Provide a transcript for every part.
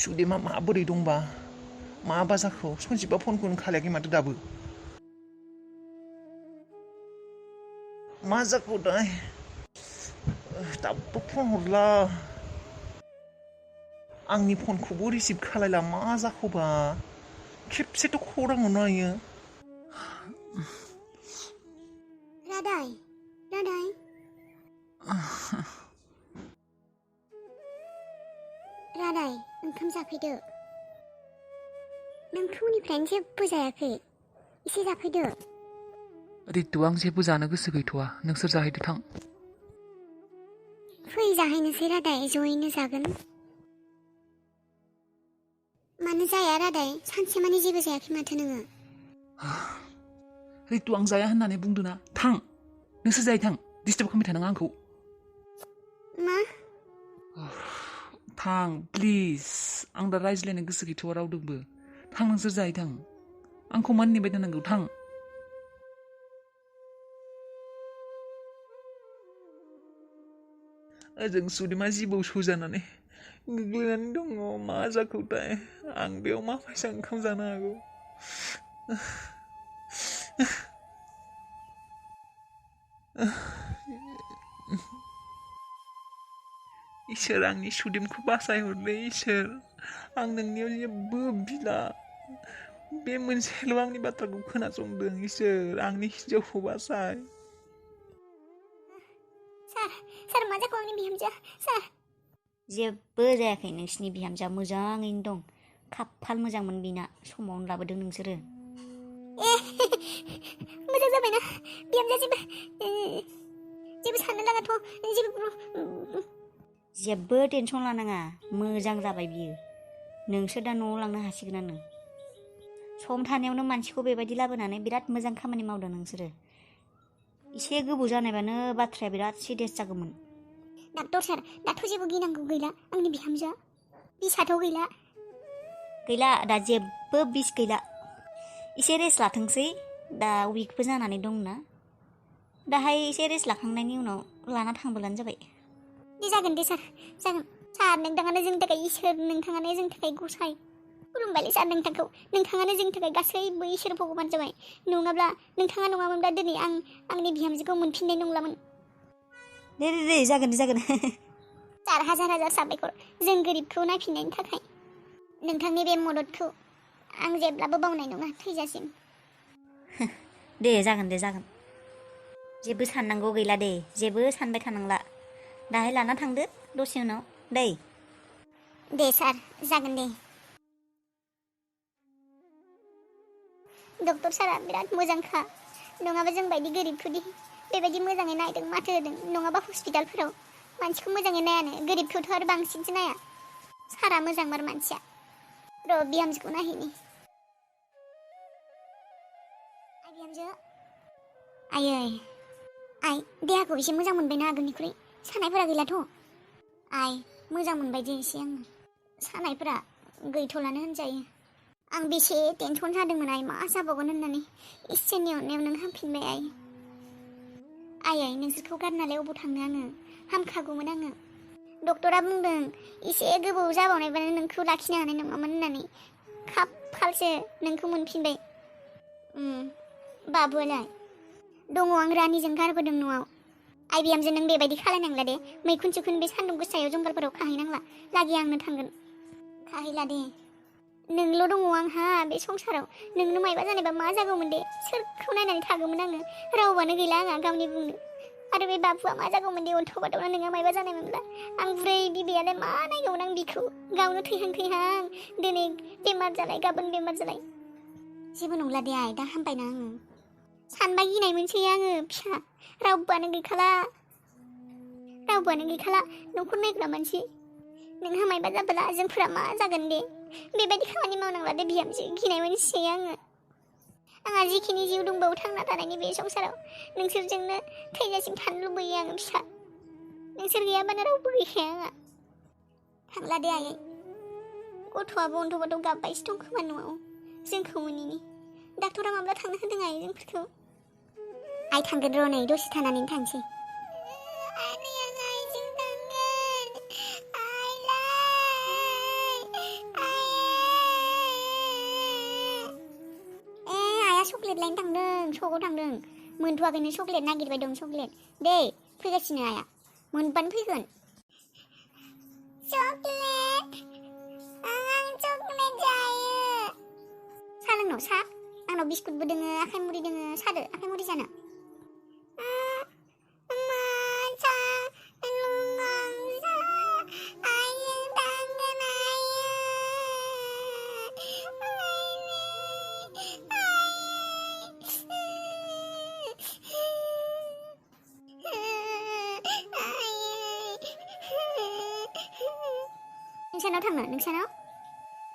सुदेमा माबोरै दंबा माबा जाखो सनजिबा फनखौनो खालायाखै माथो दाबो मा जाखो दाय दाबो फन हरला आंनि फनखौबो रिसिभ खालायला मा जाखोबा खेबसेथ' खौरां हरनो हायो रादाय रादाय ओंखाम जाफैदो नों फुंनिफ्रायनो जेबो जायाखै एसे जाफैदो रितु आं जेबो जानो गोसो गैथ'वा नोंसोर जाहैदो थां फै जाहैनोसै रादाय जयैनो जागोन मानो जाया रादाय सानसे मानि जेबो जायाखै माथो नोङो रितु आं जाया होननानै बुंदोना थां नोंसोर जायो थां डिस्टार्ब खालामबाय थानाङा आंखौ मा थां प्लिज आं दा रायज्लायनो गोसो गैथ'वा रावदोंबो थां नोंसोर जायो थां आंखौ मानो नेबाय थानांगौ थां ओजों सुदेमा जिबौ सौजानानै गोग्लैनानै दङ मा जाखोथाय आं बेयाव मा फैसा ओंखाम जानो हागौ इसोर आंनि सुदेमखौ बासायहरलै इसोर आं नोंनियाव जेबो बिला बे मोनसेल' आंनि बाथ्राखौ खोनासंदों इसोर आंनि हिन्जावखौ बासाय सार मा जाखो आंनि बिहामजोआ सार जेबो जायाखै नोंसिनि बिहामजोआ मोजाङैनो दं खाफाल मोजांमोन बिना समावनो लाबोदों नोंसोरो मोजां जाबायना बिहामजोआ जेबो साननो लागाथ' जेबो टेनसन लानाङा मोजां जाबाय बियो नोंसोर दा न'आव लांनो हासिगोनानो सम थानायावनो मानसिखौ बेबायदि लाबोनानै बिराद मोजां खामानि मावदों नोंसोरो एसे गोबाव जानायबानो बाथ्राया बिराद सिरियास जागौमोन डाक्टर सार दाथ' जेबो गिनांगौ गैला आंनि बिहामजोआ बिसाथ' गैला दा जेबो बिस गैला एसे रेस्ट लाथोंसै दा उइकबो जानानै दंना दाहाय एसे रेस्ट लाखांनायनि उनाव लाना थांबोलानो जाबाय दे जागोन दे सार जागोन सार नोंथाङानो जोंनि थाखाय इसोर नोंथाङानो जोंनि थाखाय गसाय खुलुमबायलै सार नोंथांखौ नोंथाङानो जोंनि थाखाय गासैबो इसोर भगबान जाबाय नङाब्ला नोंथाङा नङामोनब्ला दिनै आं आंनि बिहामजोखौ मोनफिननाय नंलामोन दे जागोन सार हाजार साबायखर जों गोरिबखौ नायफिननायनि थाखाय नोंथांनि बे मददखौ आं जेब्लाबो बावनाय नङा थैजासिम दे जागोन जेबो साननांगौ गैला दे जेबो सानबाय थानांला दाहाय लाना थांदो दसे उनाव दे सार जागोन दे डक्टर सारा बिराद मोजांखा नङाबा जों बायदि गोरिबखौदि बेबायदि मोजाङै नायदों माथो होदों नङाबा हस्पिटालफोराव मानसिखौ मोजाङै नायानो गोरिबखौथ' आरो बांसिनसो नाया सारा मोजांमार मानसिया र' बिहामजोखौ नायहैनि बिहामजो आइ देहाखौ एसे मोजां मोनबायना आगोलनिख्रुइ सानायफोरा गैलाथ' आइ मोजां मोनबाय दे एसे आङो सानायफोरा गैथ'लानो होनजायो आं बेसे टेनसन जादोंमोन आइ मा जाबावगोन होननानै इसोरनि अननायाव नों हामफिनबाय आइ नोंसोरखौ गारनालाय अबाव थांनो आङो हामखागौमोन आङो डक्टरा बुंदों एसे गोबाव जाबावनायबानो नोंखौ लाखिनो हानाय नङामोन होननानै खाफालसो नोंखौ मोनफिनबाय बाबुआलाय दङ आं रानिजों गारबोदों न'आव आइ बिहामजो नों बेबायदि खालायनांला दे मैखुन बे सान्दुं गोसायाव जंगलफोराव खाहैनांला लागै आंनो थांगोन खाहैला दे नोंल' दङ आंहा बे संसाराव नोंनो मायबा जानायबा मा जागौमोन दे सोरखौ नायनानै थागौमोन आङो रावबानो गैला आंहा गावनि बुंनो आरो बे बाबुआ मा जागौमोन दे अन्थाव बाथावना नोंहा मायबा जानायमोनब्ला आं बुरै बिबैयालाय मा नायगौमोन आं बिखौ गावनो थैहां दिनै बेमार जालाय गाबोन बेमार जालाय जेबो नंला दे आइ दा हामबायना आङो सानबा गिनाय मोनसै आङो फिसा रावबोआनो गैखाला न'खर नायग्रा मानसि नोंहा मायबा जाबोला जोंफोरा मा जागोन दे बेबायदि खामानि मावनांला दे बिहामजो गिनाय मोनसै आंहा जिखिनि जिउ दंबावो थांना थानायनि बे संसाराव नोंसोरजोंनो थैजासिम थानो लुबैयो आङो फिसा नोंसोर गैयाबानो रावबो गैखाया आंहा थांला दे आयै गथ'आबो अन्थ'बाथ' गाबबायसो दं खोमा न'आव जोंखौ मोनैनि डाक्टरा माब्ला थांनो होदों आयै जोंफोरखौ आइ थांगोन र' नै दसे थानानै थांसै चक्लेट लायनो थांदों सकआव थांदों मोनथ'वाखैनो चक्लेट नागिरबाय दं चक्लेट दे फैगासिनो आइया मोनबानो फैगोन चक्लेट आं चक्लेट जायो सा लोंनो सा आंनाव बिस्कुटबो दोङो आखाइ मुरि दोङो सादो आखाइ मुरि जानो नोंसानाव थांनो नोंसानाव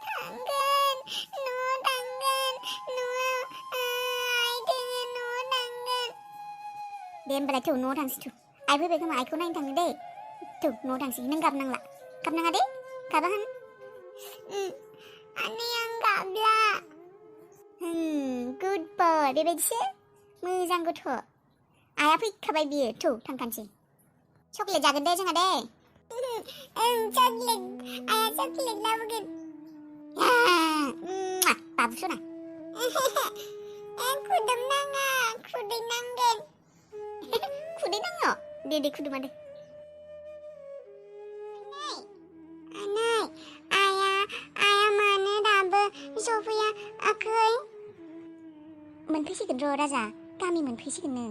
थांगोन न'आव थांगोन न'आव आइ दोङो न'आव थांगोन दे होमबालाय थौ न'आव थांसै थौ आइ फैबाय खोमा आइखौ नायनो थांनो दे थौ न'आव थांसै नों गाबनांला गाबनाङा दे गाबा होन आनै आं गाबला गुड बय बेबायदिसो मोजां गथ' आइया फैखाबाय बियो थौ थांखानोसै चक्लेट जागोन दे जोंहा दे चक्लेट आइया चक्लेट लाबोगोन बाबुसना खुदुम नाङा खुदै नांगोन खुदै नाङो दे खुदुमा दे आनै आइया मानो दाबो सफैयाखै मोनफैसिगोन र' राजा गामि मोनफैसिगोननो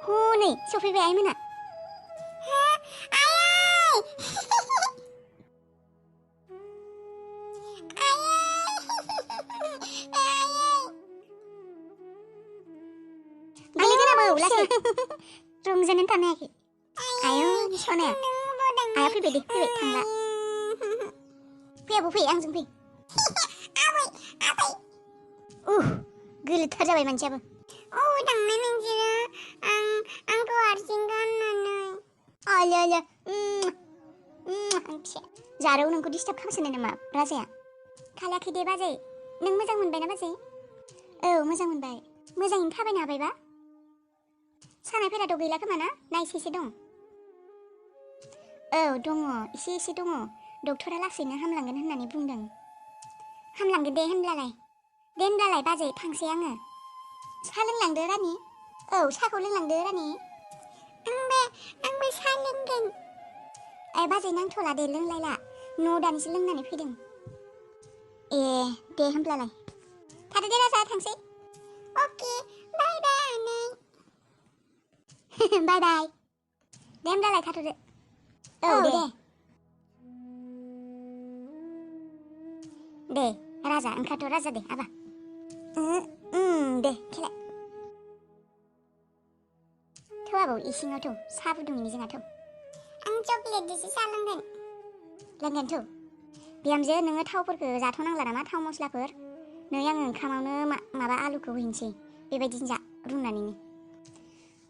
हनै सफैबाय आइमोना रंजानानै थानो हायाखै आयौ सनाया आइया फैबाय दे फैबाय थांला फै आबौ फै आंजों फै गोलोथार जाबाय मानसियाबो थांनो नोंसोरो आंखौ हारसिं गाननानै आलो जारौ नोंखौ डिस्टार्ब खालामसोनाय नामा राजाया खालायाखै दे बाजै नों मोजां मोनबायना बाजै औ मोजां मोनबाय मोजाङैनो थाबायनो हाबायबा सानायफोराथ' गैला खोमा ना एसे दं औ दङ एसे दङ डक्टरा लासैनो हामलांगोन होननानै बुंदों हामलांगोन दे होनब्लालाय बाजै थांसै आङो सा लोंलांदो रानि औ साखौ लोंलांदो रानि आंबो सा लोंगोन बाजै नांथ'ला दे लोंलायला न' दानिसो लोंनानै फैदों ए दे होमब्लालाय थादो दे राजा थांसै अके बाय बाय आनै बाय बाय दे होमब्लालाय थाथ'दो औ दे राजा ओंखारथ' राजा दे आबा दे खेला थौ आबौ इसिङाव थौ साहा फुदुंनि जोंहा थौ आं चक्लेटजोंसो साहा लोंगोन थौ बिहामजो नोङो थावफोरखौ जाथ'नांला नामा थाव मस्लाफोर नै आङो ओंखामावनो माबा आलुखौ होनोसै बेबायदिनो जा रुनानैनो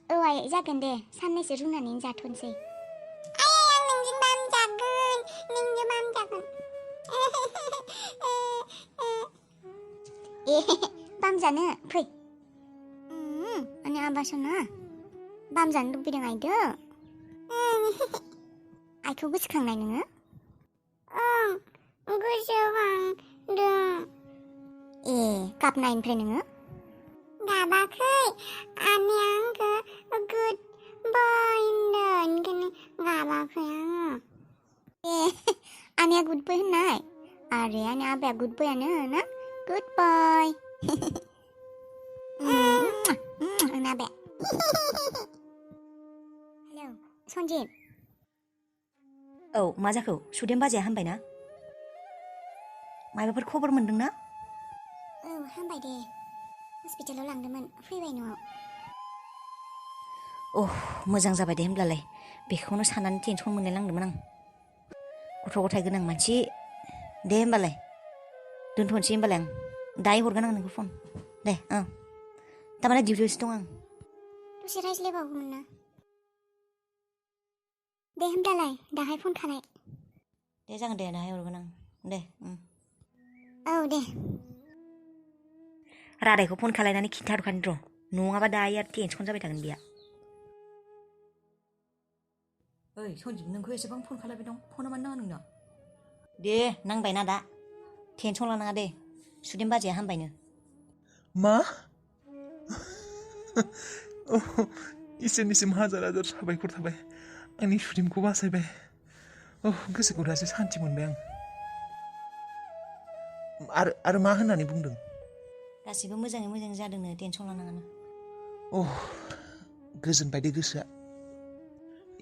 औ आइ जागोन दे साननैसो रुनानैनो जाथ'नोसै आं नोंजों माम जागोन बाम जानो फै आबा सना बाम जानो लुबैदों आइदो आइखौ गोसोखांनाय नोङो गोसोखांदों गाबनाय ओमफ्राय नोङो गाबाखै आनैया आंखौ गुड बय होनदों ओंखायनो गाबाखै आङो आनैया गुड बय होननाय आरे आंनि आबाया गुड बयानो ना गुड बय आंना आबाया हेलौ सन्जिब औ मा जाखो सुदेम बाजैया हामबायना माबाफोर खबर मोनदोंना औ हामबाय दे हस्पिटालाव लांदोंमोन फैबाय न'आव मोजां जाबाय दे होमब्लालाय बेखौनो साननानै टेनसन मोनलाय लांदोंमोन आं गथ' गथाय गोनां मानसि दे होमबालाय दोनथ'नोसै होमबालाय आं दाहाय हरगोन आं नोंखौ फन दे थारमाने डिउटियावसो दं आं दसे रायज्लायबावगौमोन ना दे होमब्लालाय दाहाय फन खालाय दे जागोन दे दाहाय हरगोन आं दे औ दे रादायखौ फन खालायनानै खिन्थाहरखानि र' नङाबा दायो आरो टेनसन जाबाय थागोन बिया ओइ सन्जिब नोंखौ एसेबां फन खालायबाय दं फना मानो नाङा नोंना दे नांबायना दा टेनसन लानाङा दे सुदेम बाजैया हामबायनो। मा? इसोरनिसिम हाजार हाजार साबायखर थाबाय, आंनि सुदेमखौ बासायबाय। गोसोखौ दासो सान्थि मोनबाय आं। आरो मा होननानै बुंदों? गासिबो मोजाङै मोजां जादोंनो, टेनसन लानाङानो। गोजोनबाय दे गोसोआ।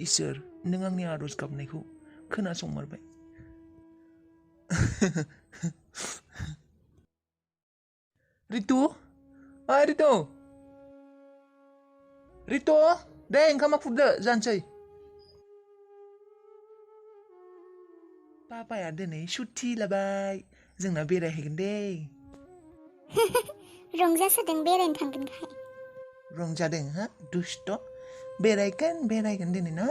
इसोर, नों आंनि आरज गाबनायखौ खोनासंमारबाय। रितु, ओइ रितु, रितु, दे ओंखामा खुरदो जानोसै। पापाया दिनै सुथि लाबाय, जोंना बेरायहैगोन दे। रंजासोदों बेरायनो थांगोनखाय। रंजादों हा दुस्ट', बेरायगोन दिनै ना।